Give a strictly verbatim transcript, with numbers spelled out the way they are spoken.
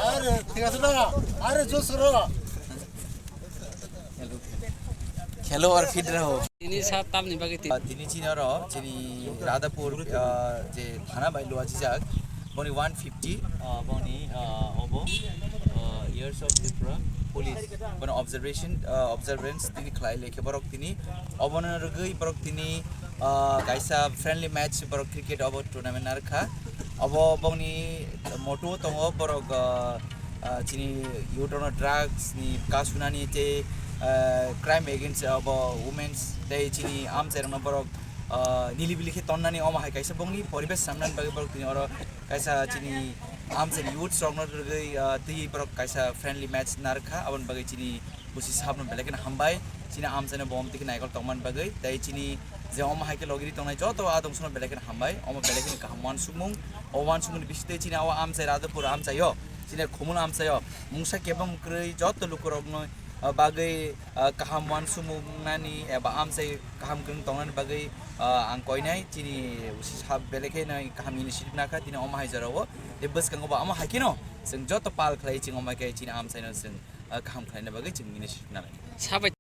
আরে, ঠিক আছে না? আরে, জোস করো। Khelo aur fit raho. Tini sa tamni bagwi ti- Ah, tini chini oro, chini Radhapur, ah, je thana bai luajijak, boni one fifty, ah, boni, ah, obo, ah, Years of Tripura Police. Bono observation, ah, observance tini khlai lekhe borok tini, obono rwgwi borok tini, ah, kaisa friendly match borok cricket obo tournament narwkha. Obo bongni moto tongo borok, ah, ah, chini youth rokno drugs ni bwkha sunani tei, ah, crime against abo women's tei chini amchairokno borok, ah, nilibili khe tonnani omo hai kaisa bongni poribesh samnani bagwi borok tini oro kaisa chini amchaini youths rokno rwgwi, ah, twi borok kaisa friendly match narwkha aboni bagwi chini busi sabno belai kheno hambai chini amchaino bo omtwi khe naikol tongmani bagwi tei chini je omo hai khe logiri tongnai joto adong sono belai kheno hambai omo belai kheno kaham wansukmung o wansukmungni bisingtwi chini o amchai Radhapur amchaio chini Khumul amchaio mungsa kebeng kwrwi joto lukurokno, ah, bagwi, ah, kaham wansukmung nani eba amchai kaham kwrwng tongnani bagwi, ah, ang koinai chini sab belai kheno kaham initiative nakha tini omo hai jorao tei bwskango bo omo hai kheno chwng joto pal khlai chini omo hai khe chini amchaino chwng, ah, kaham khlaina bagwi chwng initiative nanai. Sabai